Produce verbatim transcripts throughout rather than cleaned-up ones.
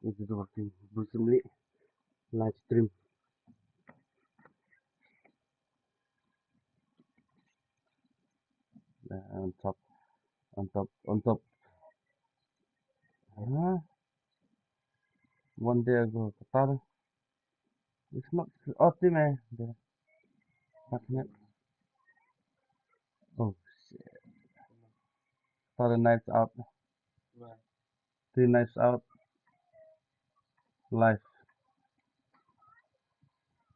Is it working? Bro, suddenly live stream. Uh, on top, on top, on top. Huh? One day ago, katar. It's not. Oh, team eh. There. Back net. Oh shit. Katar, knives out. Three knives out. Live.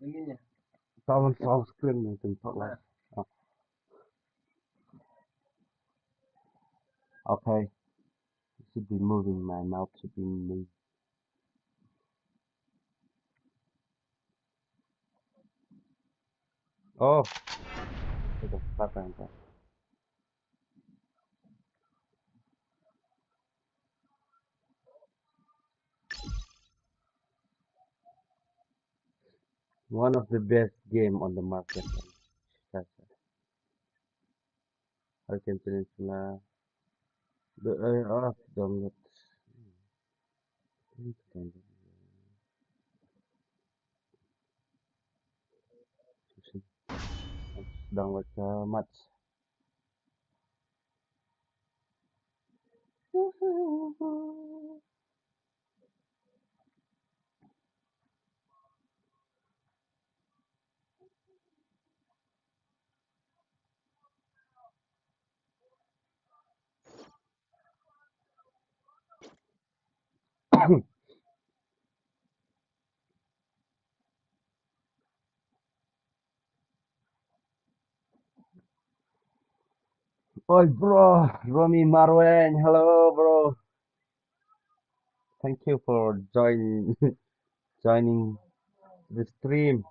Ininya. Sound, sound screen yang tempat live. Oh. Okay. It should be moving. My mouth should be moving. Oh. Ito, patay ka. One of the best game on the market. Hurricane Peninsula. The, uh, oh, download. Download ka match. Oi, bro, Romi Marweng, hello, bro. Thank you for join joining the stream.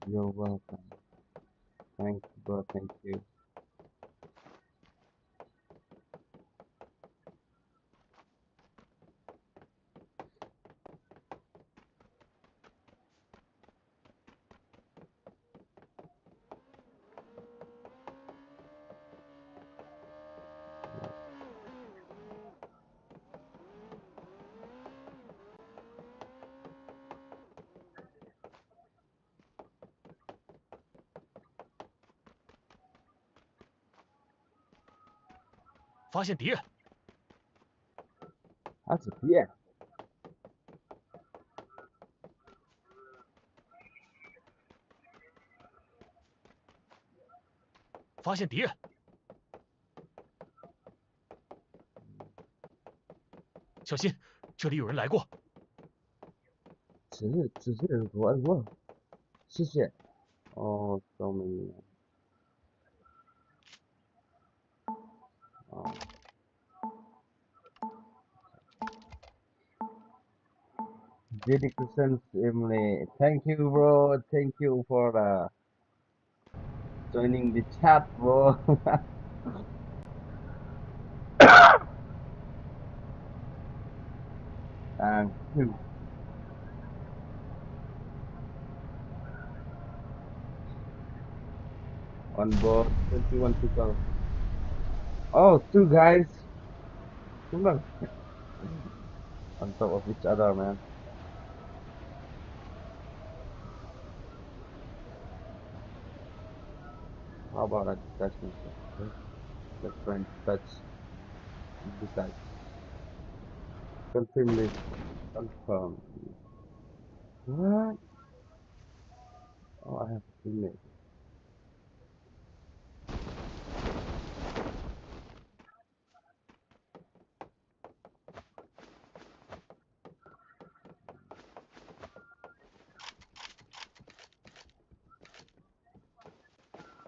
You're welcome. Thank you, bro. Thank you. Phát hiện敌人。Phát hiện敌人。发现敌人。小心，这里有人来过。只是，只是有人来过。谢谢。哦，聪明。 J D Christian Emily, thank you, bro. Thank you for uh, joining the chat, bro. Thank you. On board, twenty-one people. Oh, two guys. Come on. On top of each other, man. How about I detach myself? Okay. Let friend detach. Detach. Confirm list. Confirm. What? Oh, I have a teammate.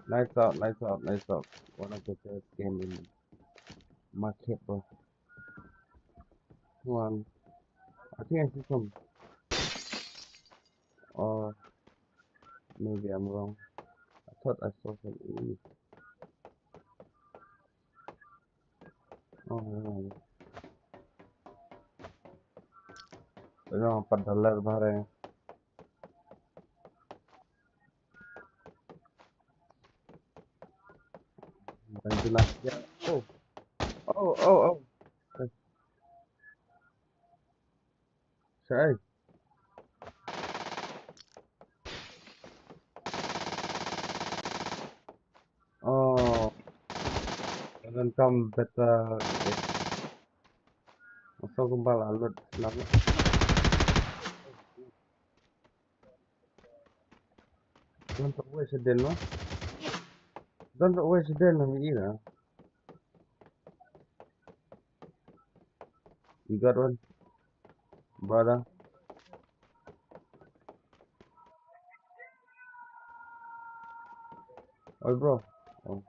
Nice out, nice out, nice out. One of the best game in market, bro. One. I think I see some. Maybe I'm wrong. I thought I saw some enemy. Oh, no, no. No, pat dalar bare. Tang jelas ya. Oh. Oh, oh, oh. Sai. Oh. Welcome better. Masuk kembali alut lama. Don't always den no. Don't always den no mi ira. You got one, brother. Oh, bro. Oh.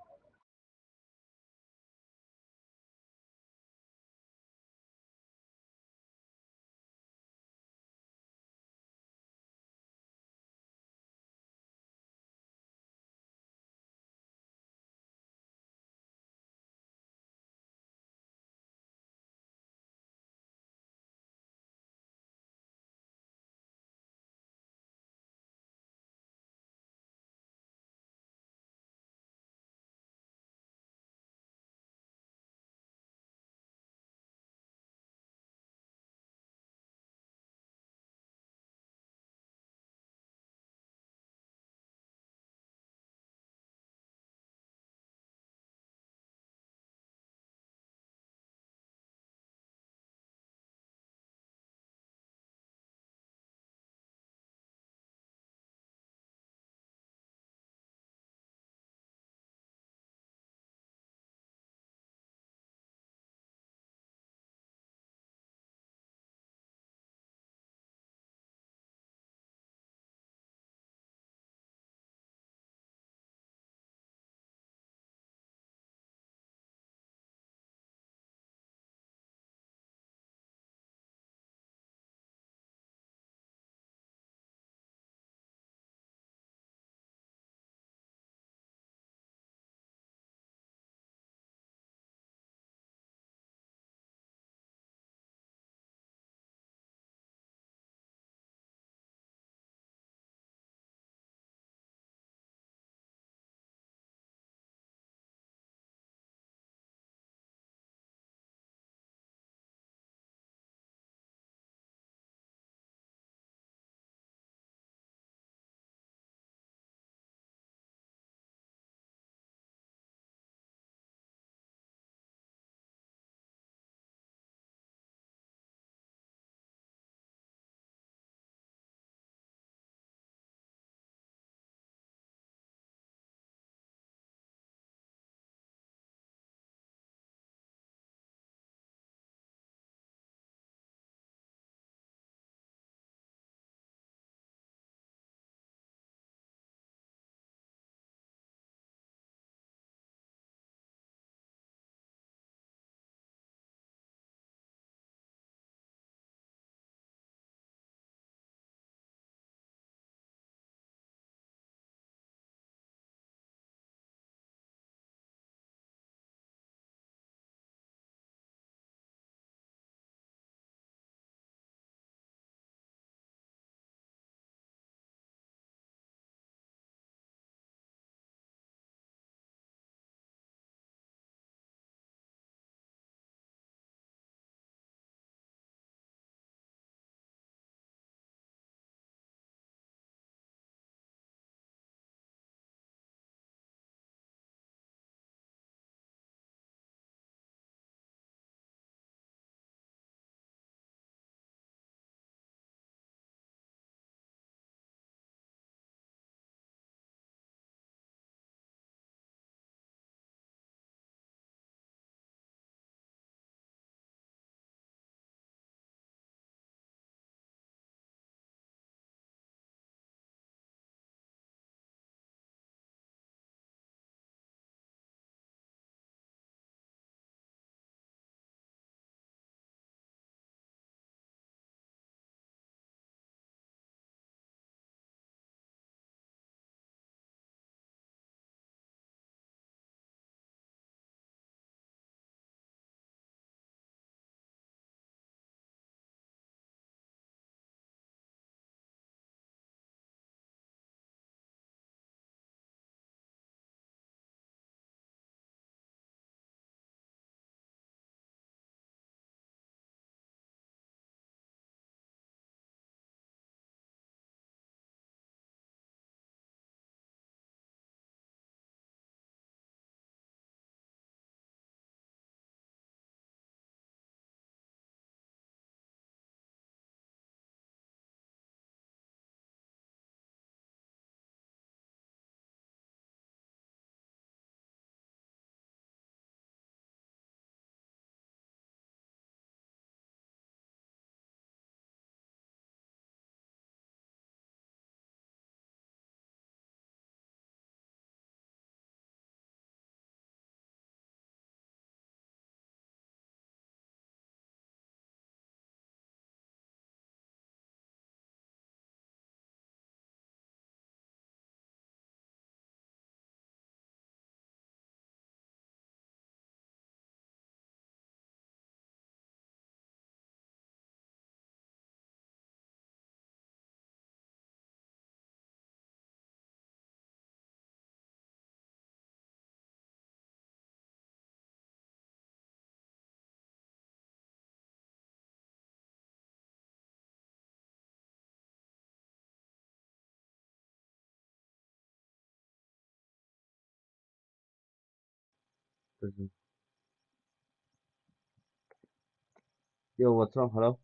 Yo, what's wrong? Hello?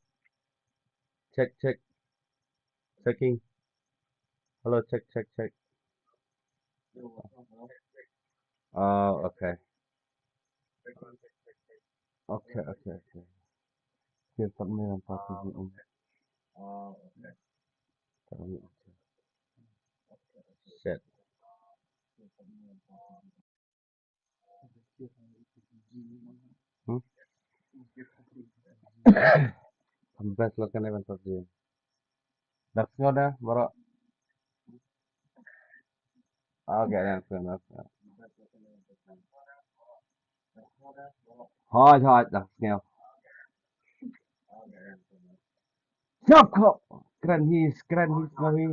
Check, check. Checking. Hello, check, check, check. Oh, okay. Okay, okay, okay. Here, put me on top of you. Set. Hmm? Best lo kane ban PUBG. Dak sngewda, bro. Okay, dak sngewda. Hoi, hoi, dak sngew. Siap kok. Kren hi, kren hi, kren hi.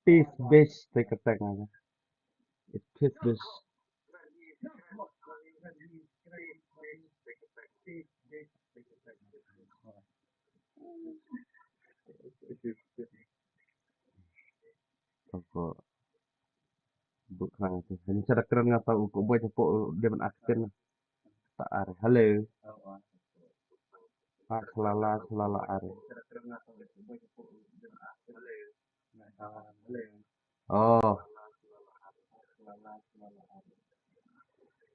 Peace, bitch, take a take. It's peace, bitch. Ko buk nang tu. Ini sada keren ngata u ko boy chapo dia ban action. Ta ar. Hello. Ha, khlala, khlala ar. Oh.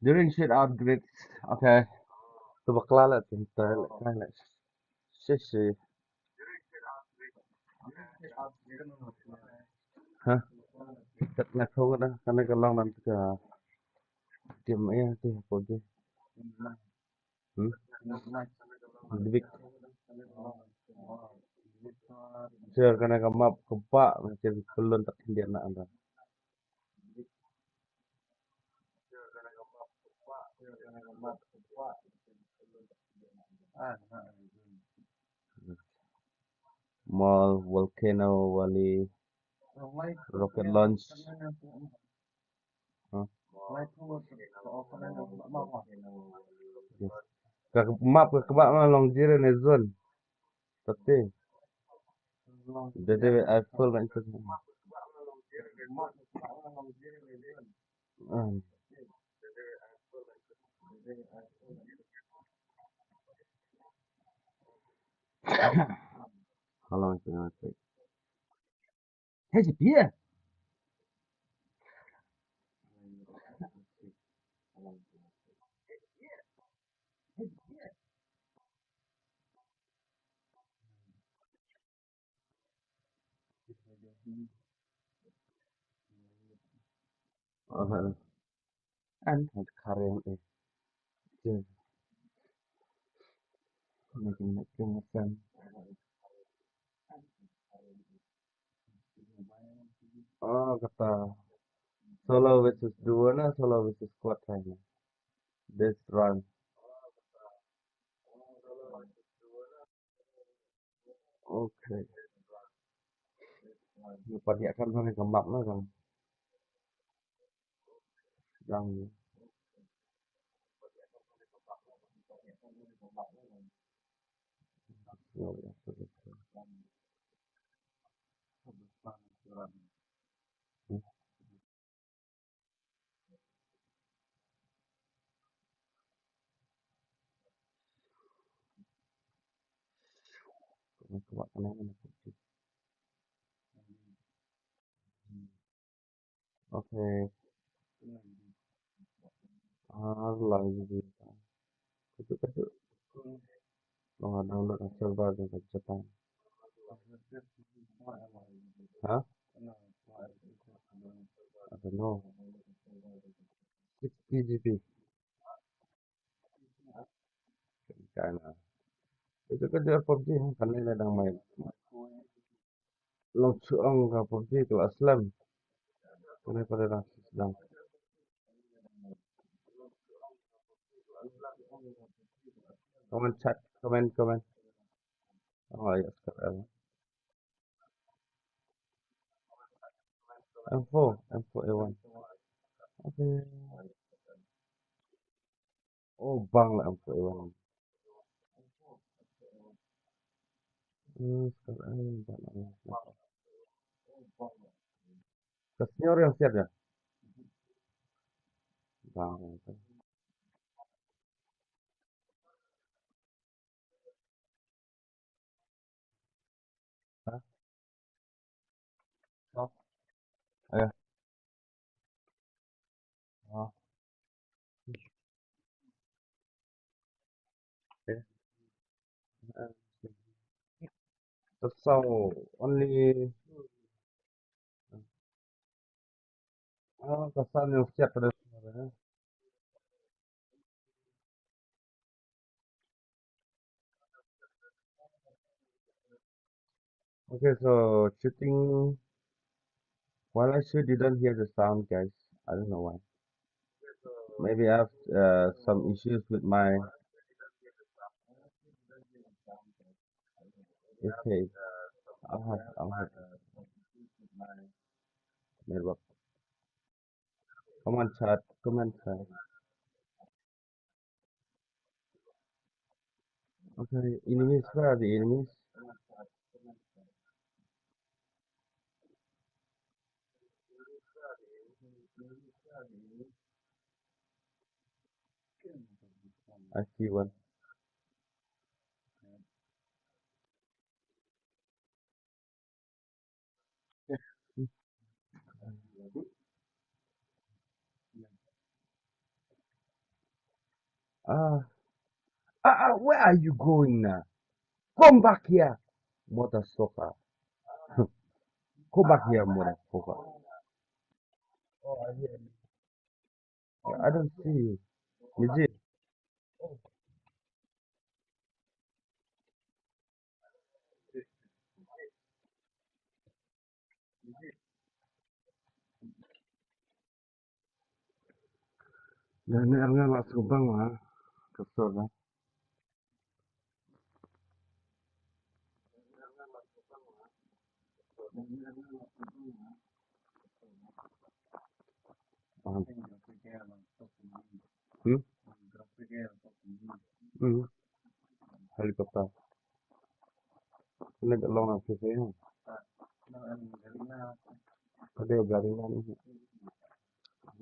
During shit out grits. Okay. Tu bakla la tu, tu la, la. Shi, shi. Ha? Kat na khong da, kane ka long nan ka. Tim eh, ti ko ji. Hmm? Dibik. Sir, kane ka map ka ba, macam pelun tak dia nak anda. Mall, Volcano Valley, Rocket Launch. Huh? Yes. Ka map ka kaba ma long jire ne zone. Tapi. Dede ai full na itu. Ah. Hold on, hold on. Hey, Sophia. An had karen eh. Making making sense. Oh, kata solo versus duo na solo versus squad kane. This round. Okay. Ngi pat ïa kan ka map na kan. Dang. Okay. Ah, lang gitu. Kejut, kejut. Long download hasil ba jong ka Japan. Ha? I don't know. Sixty G B. China. Itu ka jor PUBG kan ne dang main. Long chuong ka PUBG ka la slem. Kane pada dang slem. Comment chat, comment, comment. Oh, ya, sekarang. M four, M four A one. Okay. Oh, bang lah M four A one. Hmm, sekarang bang lah. Ka senior yang siap ya? Bang. Yeah. Oh. Okay. Uh, so only, uh, ka sound yung siap pada suara, eh. Okay, so shooting. While I shoot, you don't hear the sound, guys. I don't know why. Maybe I have, uh, some issues with my. Okay, I'll have, I'll have network. Come on, chat. Come on, chat. Okay, enemies, where are the enemies? I see one. Ah, ah, ah, where are you going now? Come back here, motherfucker. Come back here, motherfucker. I don't see you. Mijit. Ïa, ne ar nga la sngewbang la ka sor la. Hmm? Hmm. Helicopter. Ini ka long na sisi ni. Ka dei Garina ni.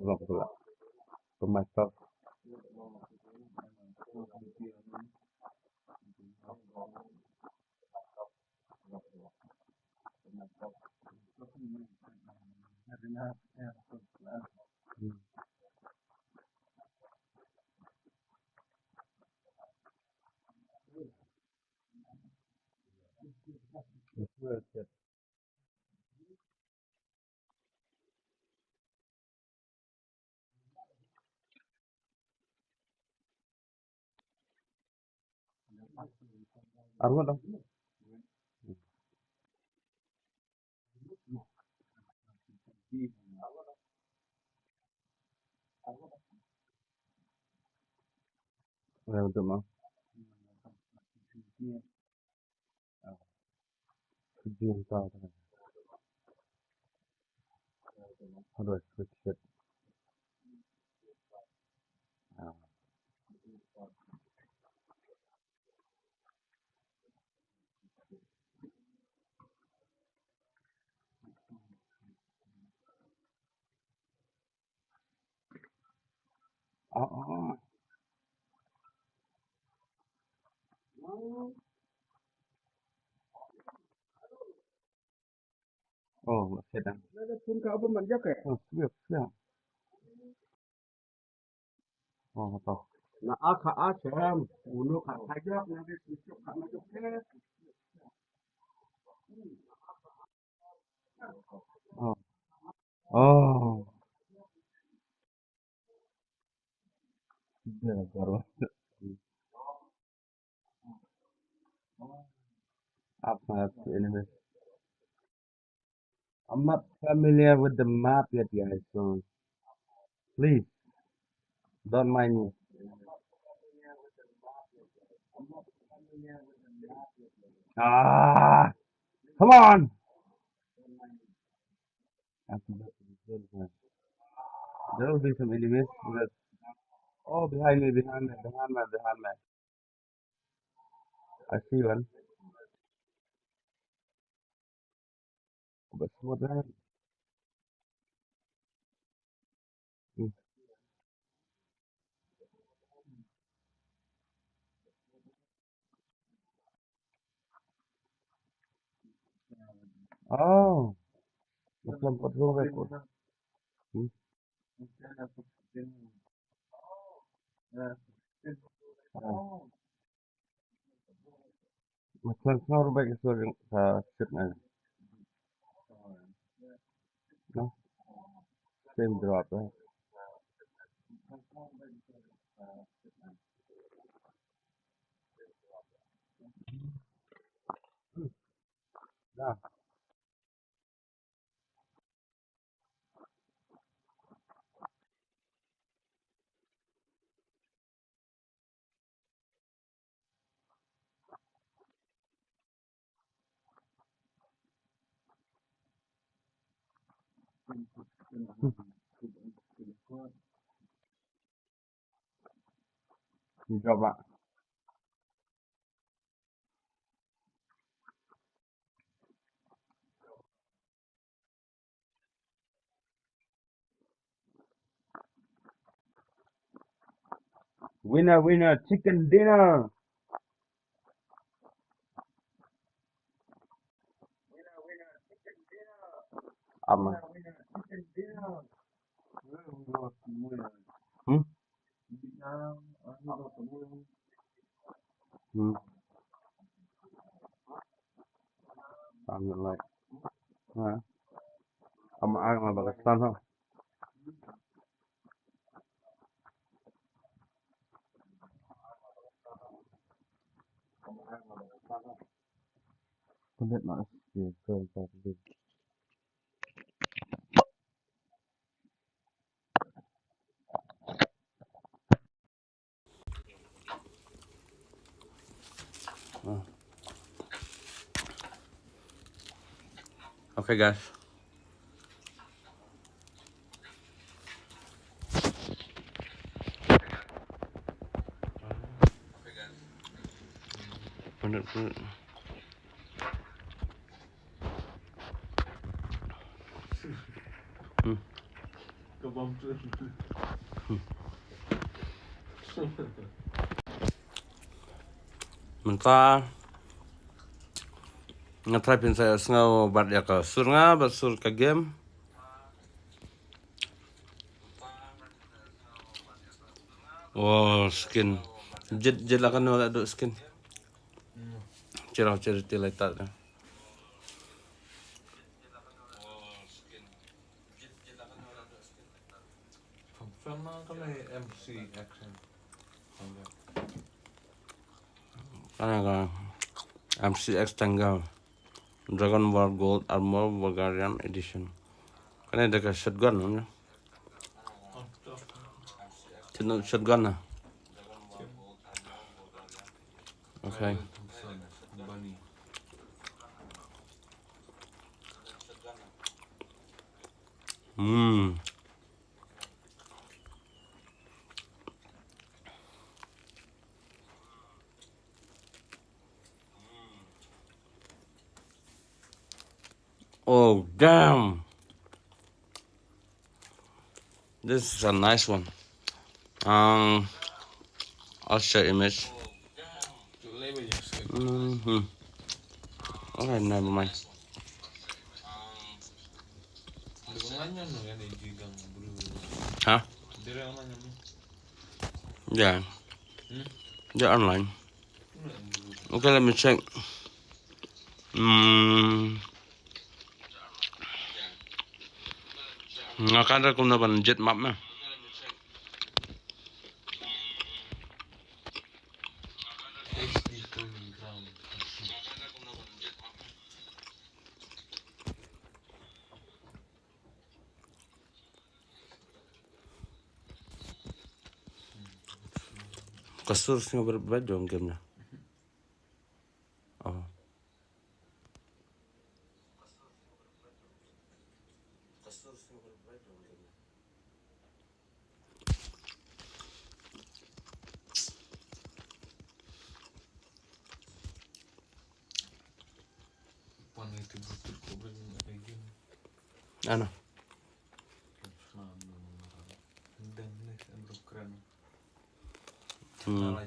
Long pula. Pemain top. Arngut dong. Ya, betul, Mang. How do I switch it? Ah. Oh, oh. Oh, masih ada. Ada pun ka apa manjak eh? Oh, siap, siap. Oh, apa? Na aka asam, unu ka kajak, na di sisuk ka majak eh. Oh. Oh. Jago. Apa tu ini? I'm not familiar with the map yet, guys, so please don't mind me. Ah, come on. There will be some enemies. Oh, behind me, behind me, behind me, behind me. I see one. But what the hell? Hmm. Oh. Muslim pat rung record. Hmm. Ah. Muslim song rung back is rung sa sit na. No. Same drop, eh. Good job lah. Winner, winner, chicken dinner. Ama. Hmm? Hmm. Am like. Ha. Ama ai ma ba ka san ha. Pundit na. Okay, guys. Hmm. Mynta nga try pynsa ïa sngew bad ïa ka sur nga bad sur ka game. Oh, skin. Jit, jit la kan wala duk skin. Chira, chira, tilai tak dah. Kana ka M C X Tango. Dragon War Gold Armor Bulgarian Edition. Kane da ka shotgun ne? Tin shotgun na. Okay. Hmm. Oh, damn. This is a nice one. Um, I'll share image. Mm-hmm. Okay, never mind. Huh? Yeah. They're online. Okay, let me check. Hmm. Nga kan ra kumno ban jet map ma. Ka sur sngewbha bad jong game na. Oh. Ano? Hmm.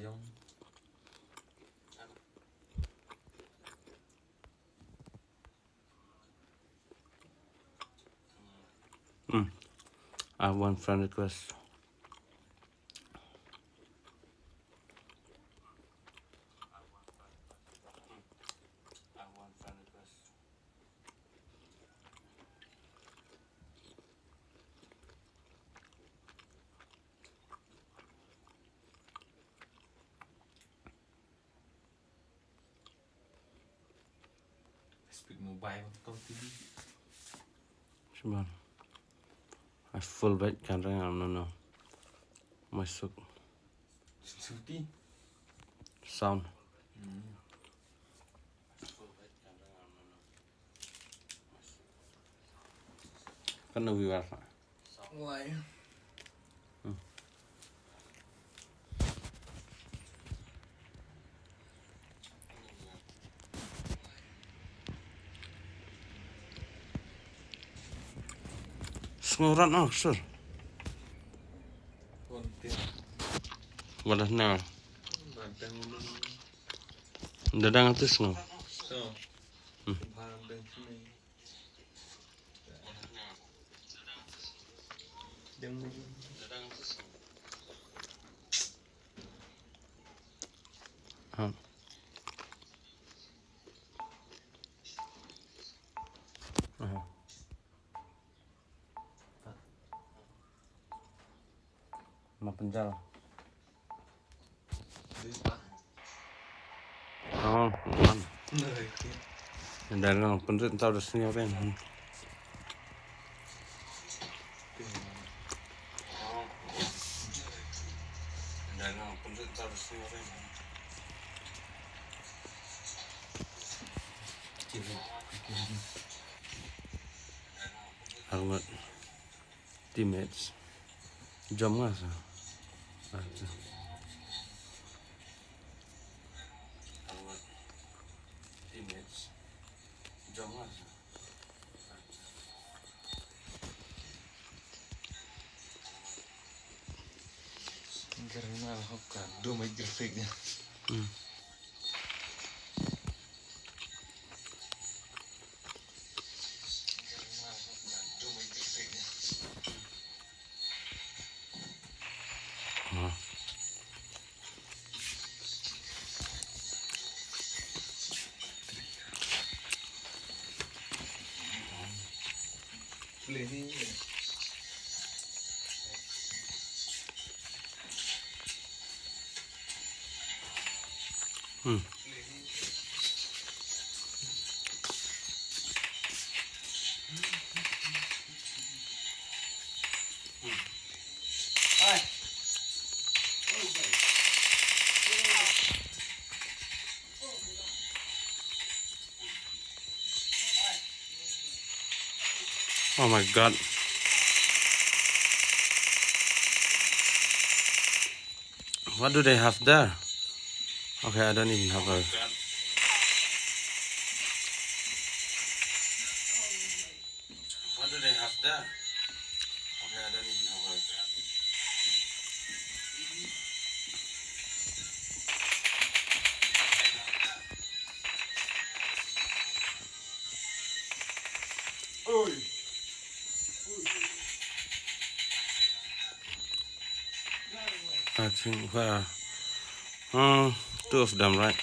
I have one friend request. Speak mobile kau T V. Shimon. I full bed kan rang am no no. Masuk. Suti. Sound. Hmm. Kan no viewer. Why? Hmm. Sngew rat noh sur. Wala na. Dadang tu sngew. Hmm. Ha. Aha. Ma pynjal. Oh, man. Dah lang pynrit tau dah senior kan. Helmet. Teammates. Jom nga sa. Acha. Teammates. Jom nga sa. Karena aku kado mai grafik dia. Hmm. Hmm. Oh my God. What do they have there? Okay, I don't even have a. What do they have there? Okay, I don't even have a. I think, uh, uh, two of them, right?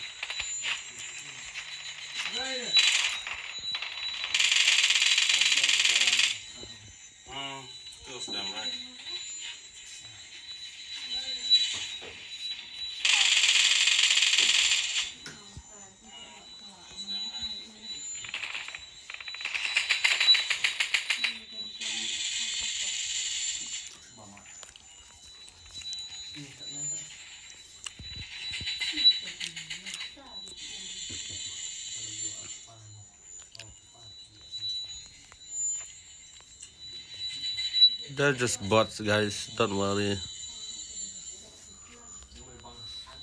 They're just bots, guys. Don't worry.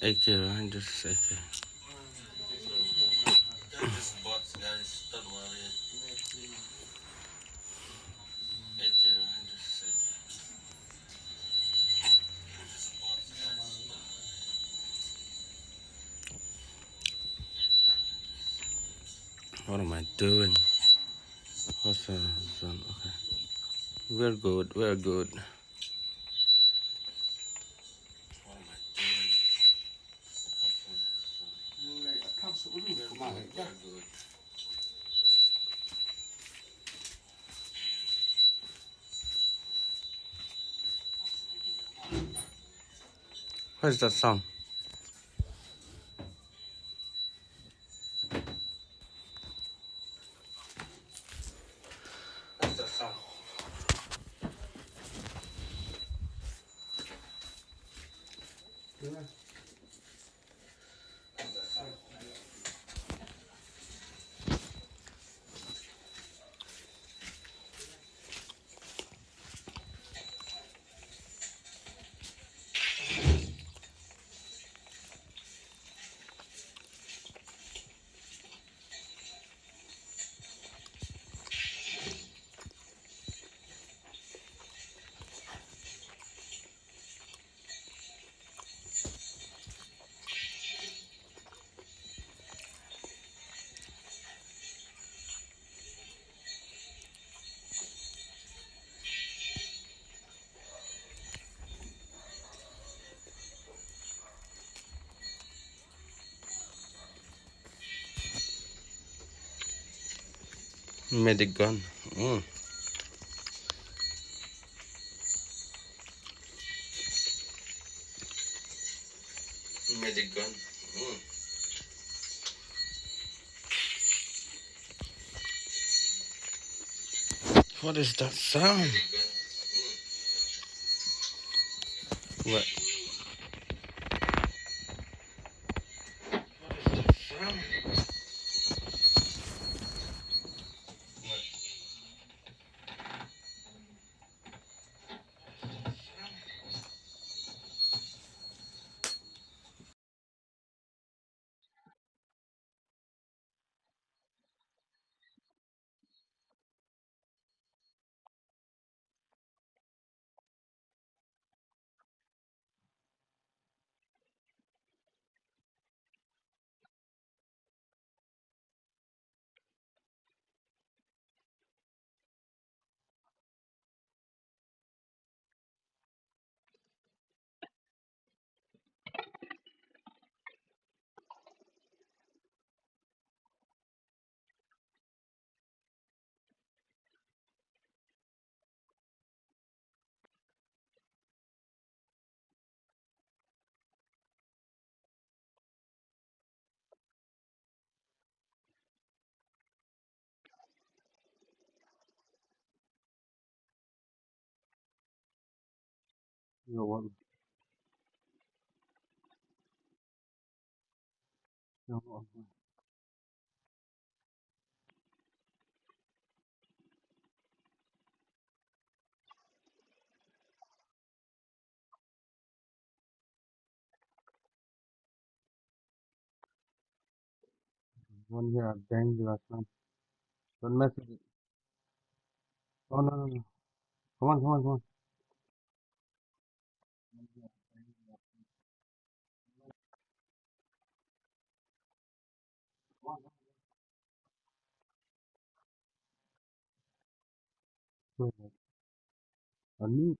A K, right? This is A K. They're just bots, guys. Don't worry. A K, right? This is A K. What am I doing? What's the zone? Okay. Very good, very good. What is that sound? Medic gun. Mm. Medic gun. Mm. What is that sound? What? What is that sound? What? One here, dangerous, man. Don't mess with it. Oh, no, no, no. Come on, come on, come on. Ani.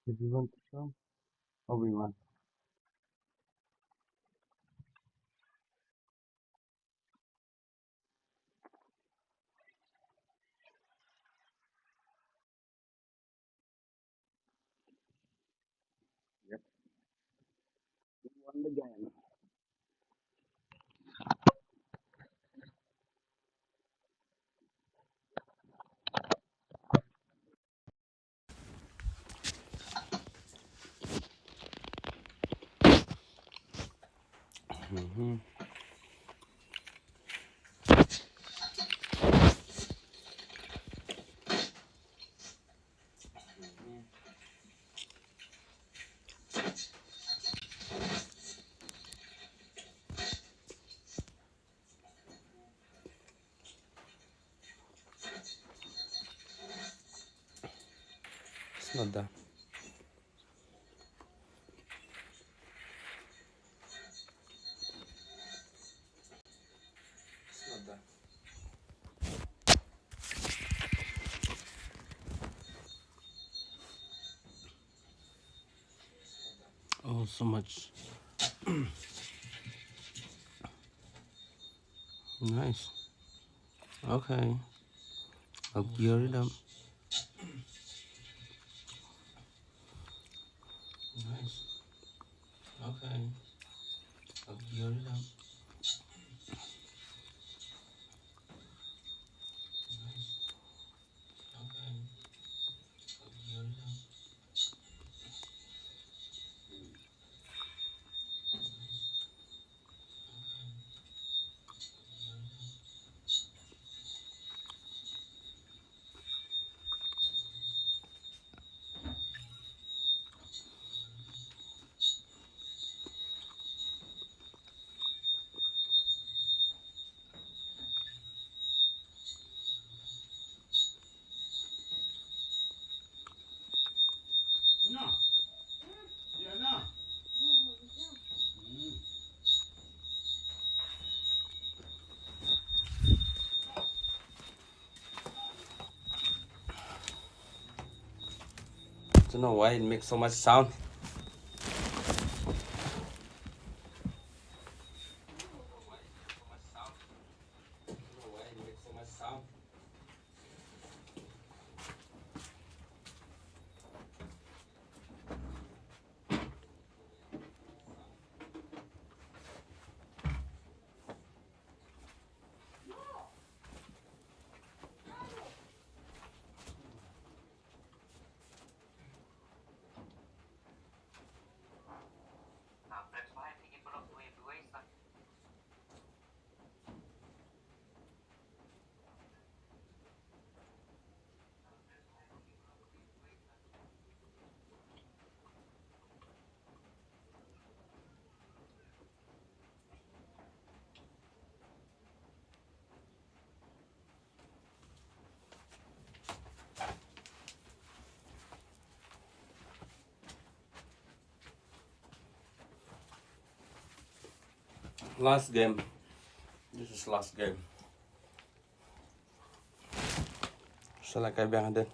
If you want to come, Obi-Wan. Yep. One again. Mhm. It's not done. It's not done. Oh, so much. Nice. Okay. I'll gear it up. Nice. Okay. I'll gear it up. Nice. Okay. I'll gear it up. Don't know why it makes so much sound. Last game. This is last game. Shall I go behind it?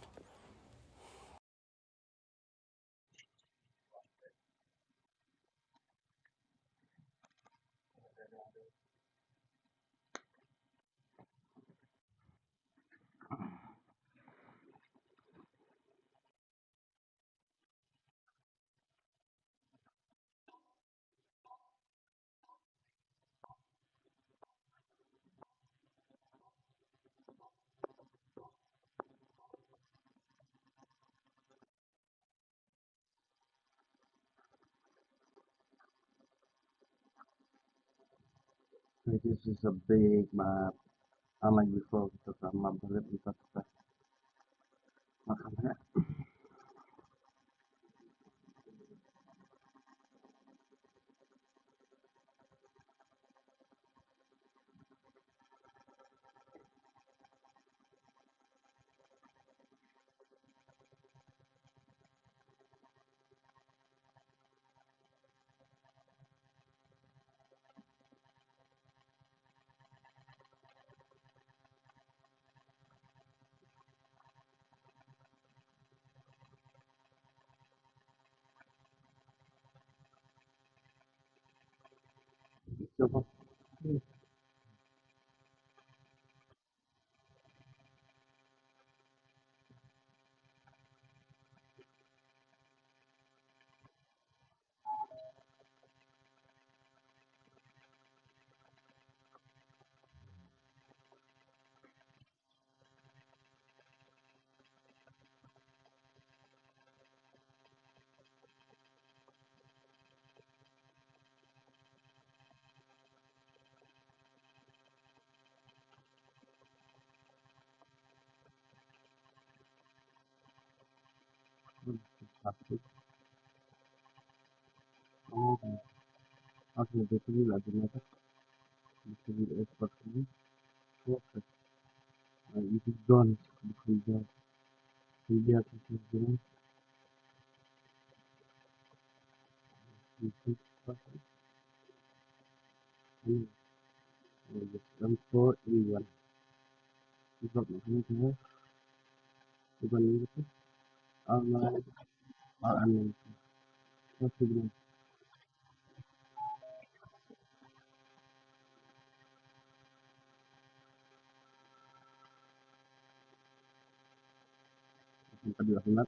This is a big map. Unlike before, kita ka map barit, kita ka map. Okay, okay, okay. Okay. Uh, it is done. It is done. It is done. It is done. Hmm. Oh, yes. M four A one. Drop na sini tu. Bukan ini tu. Online. Ah, online. Masih belum. Tadi lah sunat.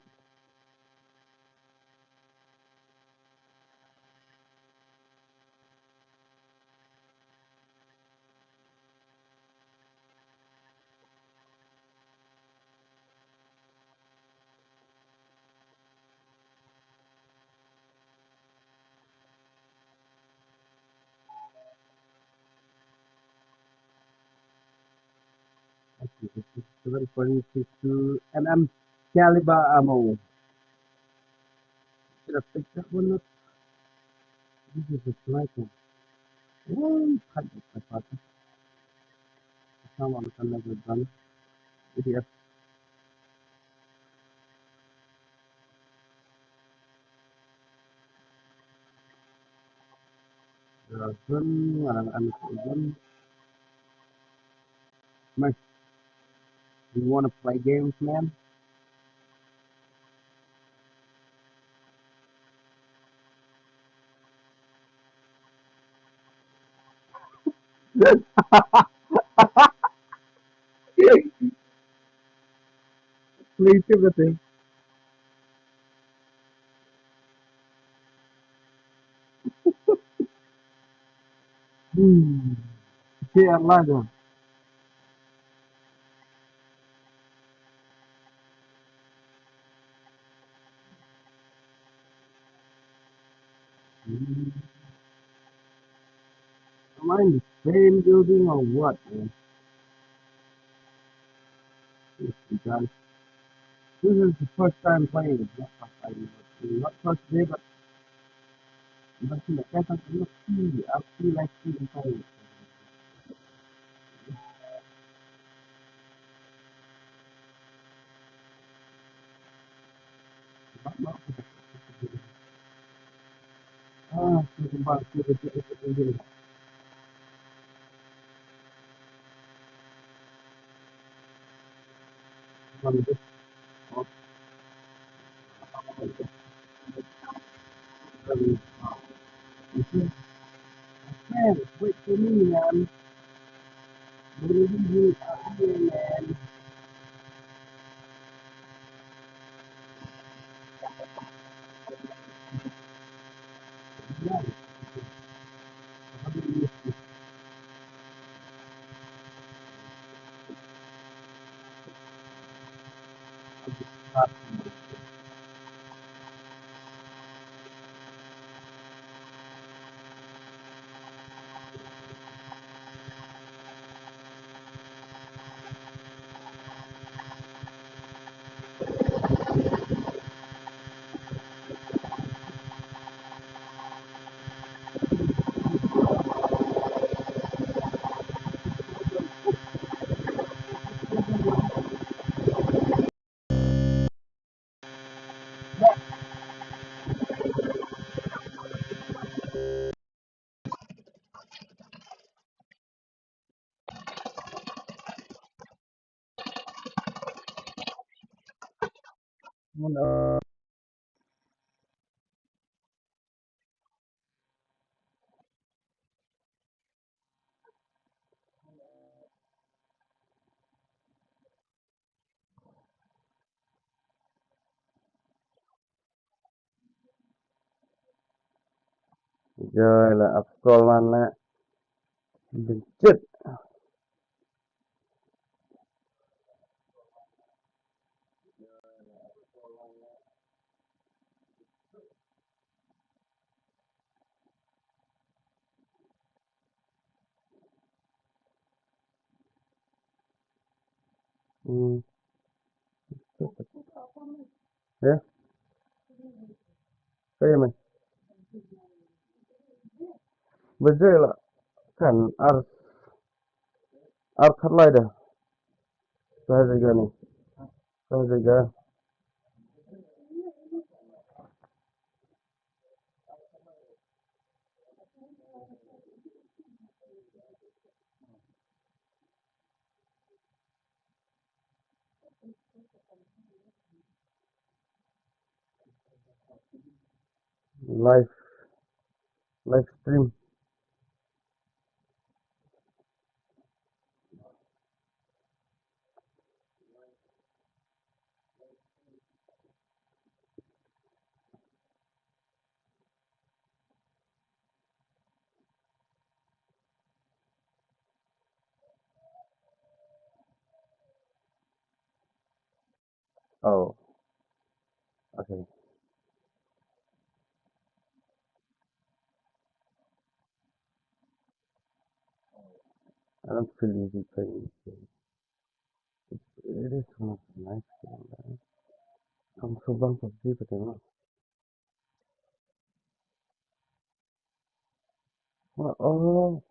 Seven point six two M M caliber ammo. Should have picked that one up. This is a sniper. Oh, cut the sniper. Someone can never done. Idiot. Dragon, alang anak Dragon. Mate, you wanna play games, man? Play too, but then. Hmm. Okay, Allah. Hmm. Am I in the same building or what, man? This is the first time playing it. Not first time, not, not first day, but, but in the second, I see, I see like see inside. Wait for me, man. What are you doing out here, man? Joi la ap kol man la. Benchit. Hmm. Ya. Pei me. Baje la kan ar, ar khatlai da. Sa jaiga ni. Sa jaiga. Live, live stream. Oh. Okay. I don't feel easy playing this game. It's, it is one of the nice game, man. Kam sngewbang PUBG pateng. Oh, oh.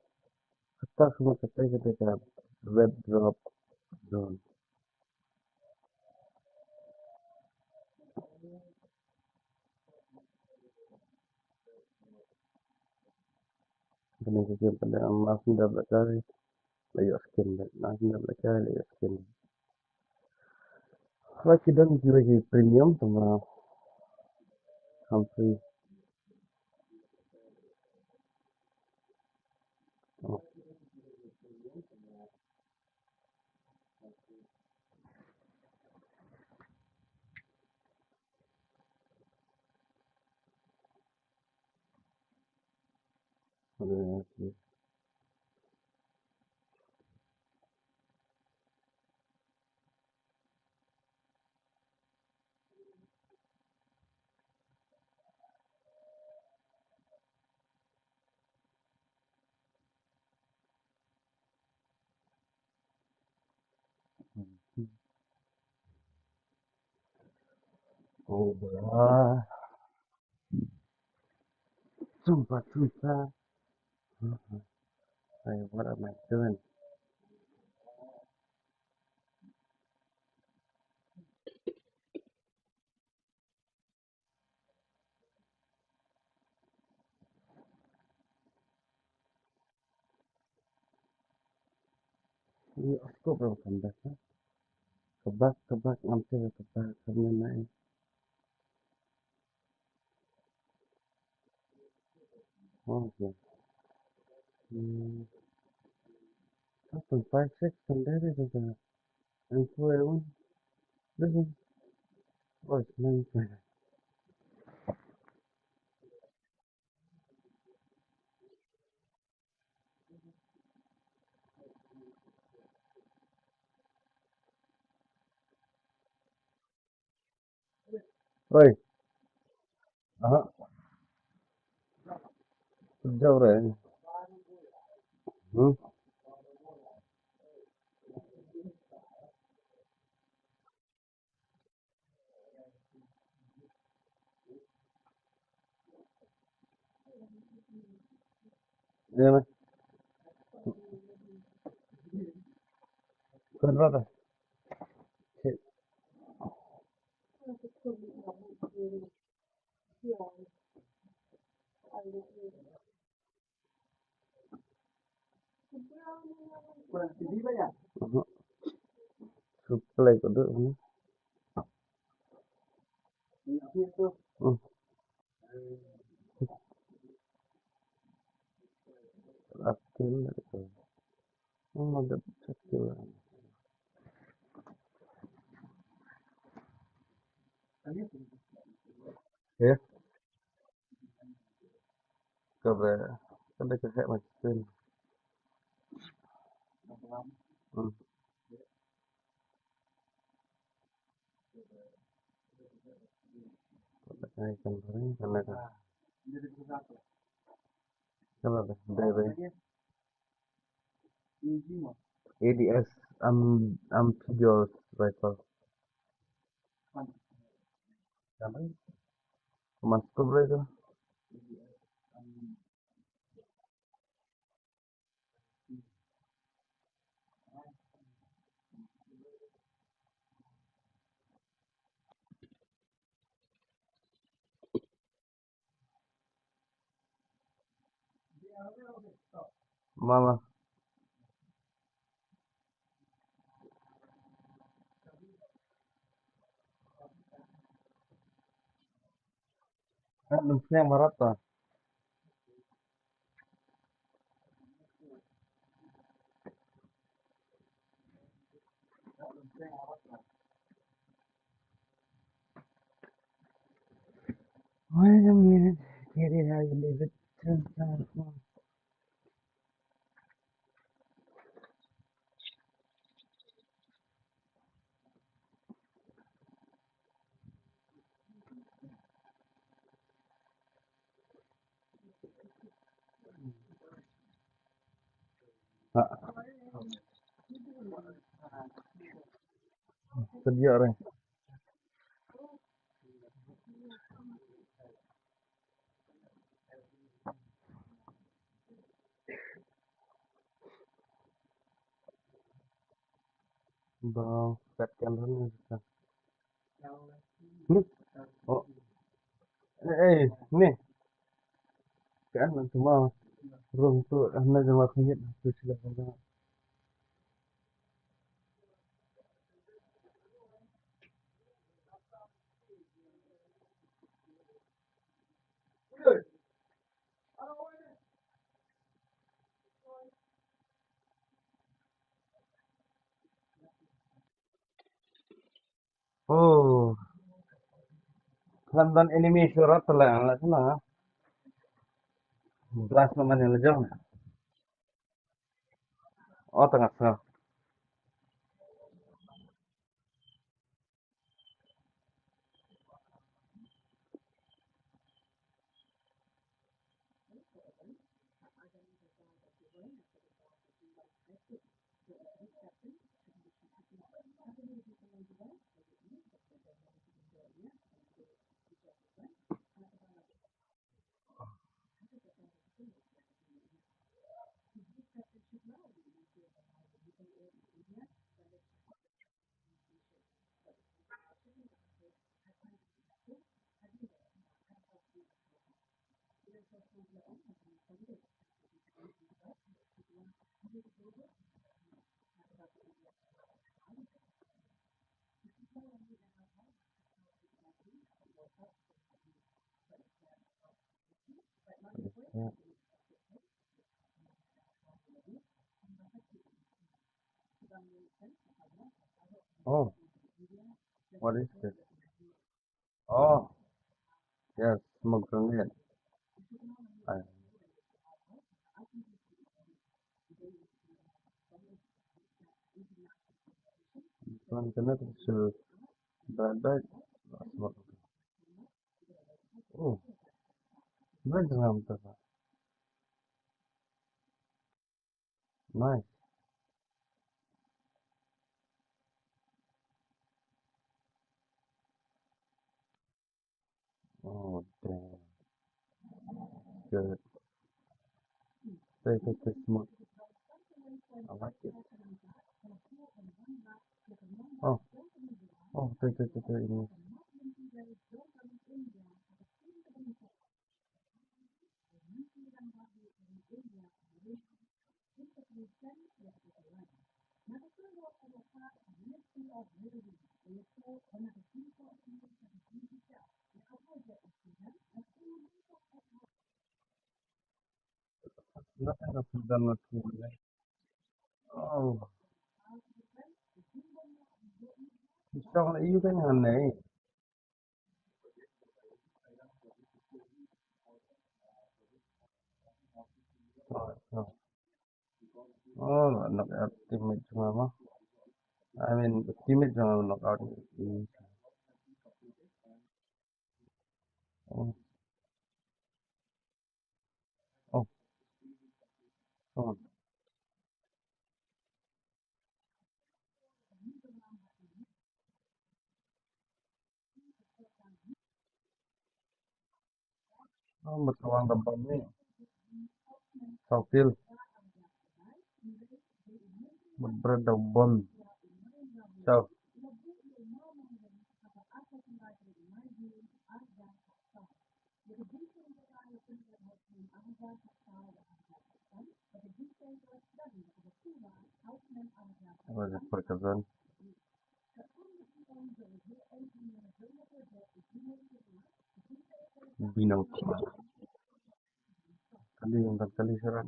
Kata kumno kata kata ka red drop zone. Kane ka game pat de mas nda ba ka la ïoh skin de, mas nda ba ka la ïoh skin. Ba ki don kiwei ki premium tang ba kham free. Oh, bra. Sumpah, sumpah. Hey, what am I doing? Ni of course bro, come back, huh? Come back, come back, I'm saying come back, come on, man. Oh, okay. Hmm. Seven five six, and that is the, and four one. This is, oh, it's nine. Oi. Aha. Jauh re. Hmm. Ïa me. Khublei. Supply ko dei. Hmm. Akil. Oh, ada akil. Ya. Ka ba, ka da ka heh ma ka screen. Hmm. Ka da ka heh kan ring, kan da ka. Ka da ka, da ka. A D S, am, am, Pigos rifle. Kan ring. Come on, stop right there. Mama. Kan nang siang barat ta. Wait a minute. Kiri hai David. Sedia re. Ba kat kan ran ni kan. Hmm? Oh. Eh, eh, ni. Kan semua. Rung tu, ah, na jama khangit tu sila kan. Oh. Khlem don enemy shuh ruh te la, la sna. Blast na man la jong. Oh, tengah sna. Oh, what is this? Oh, yes, smoke grenade. I, this one cannot shoot. Bad, bad. Smoke. Oh, nice. Oh, damn. Good. Very good, very smooth. I like it. Oh. Oh, very good, very good. Nothing of them not to. Oh. It's not you can have name. Oh, no. Oh, knock out teammate jong nga mo. I mean, teammate jong nga knock out. Oh. Oh. Oh. Oh, mut ka wang da bom ni. Saw kil. Mut bret da bom. Saw. Ora de por kazan. Binang kali, yang kali seran.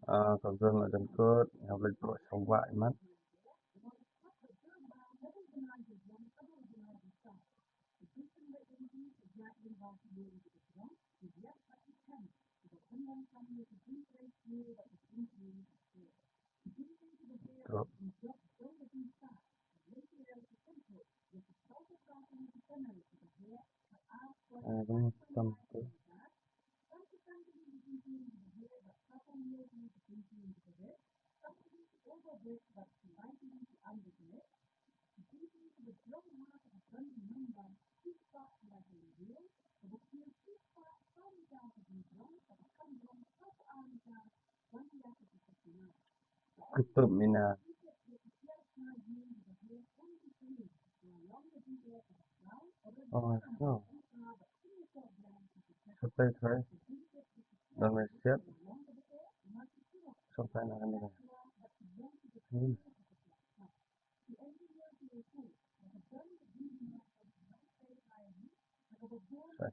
Ah, kazan la jangkut, yang balik terus coba imat. Drop. Eh, ini tam tu. Kutub Minar. Oh, so. Should I try? Don't I step? Should I not? Hmm. Try.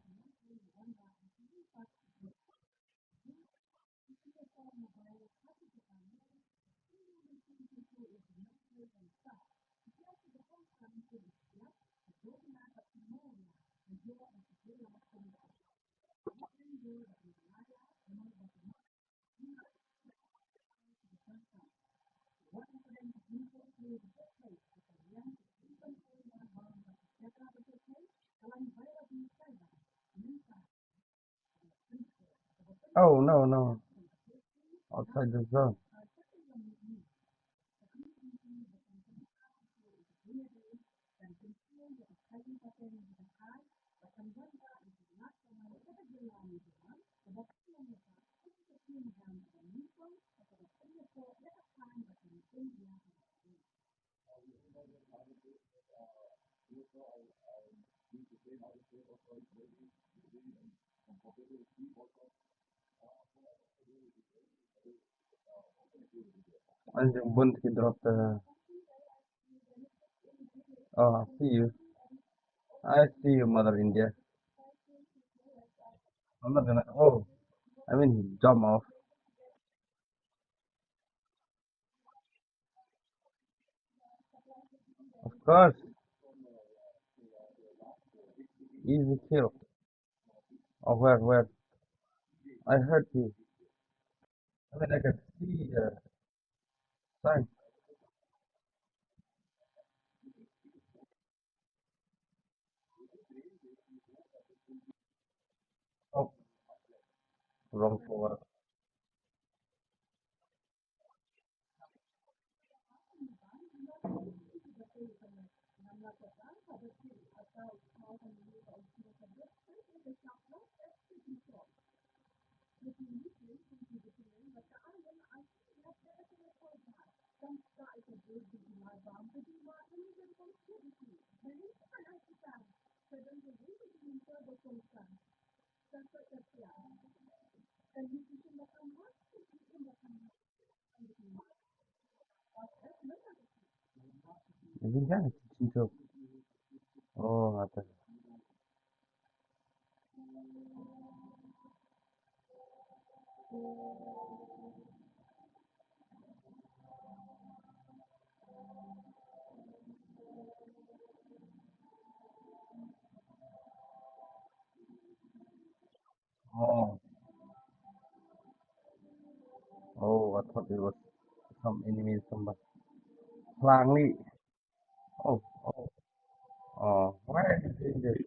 Oh, no, no. Outside the zone. An jong bun ki drop ta. Oh, I see you. I see you, Mother India. I'm not gonna. Oh, I mean, he jump off. Of course. Easy kill. Oh, where, where? I heard you. I mean, I can see the sign. Oh, wrong forward. Ini kan cintu. Oh, atas. Oh. Oh, I thought it was some enemy, somebody. Slang ni. Oh, oh. Oh, why are you doing this?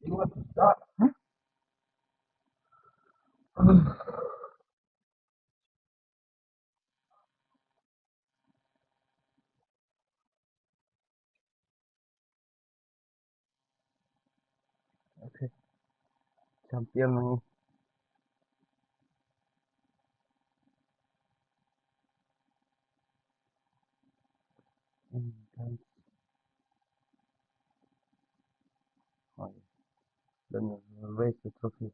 You want to stop? Huh? Okay. Champion lagi. Intense. Oh, yeah. Then raise the trophy.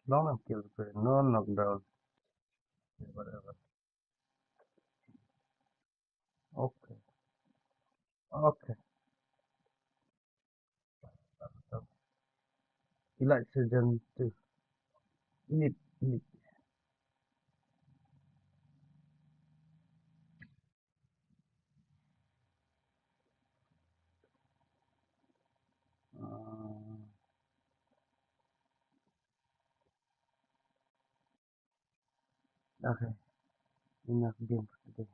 Long and kill, no knockdown. Whatever. Okay. Okay. Elite Surgeon two. Elite, elite. Uh, okay. Enough game for today.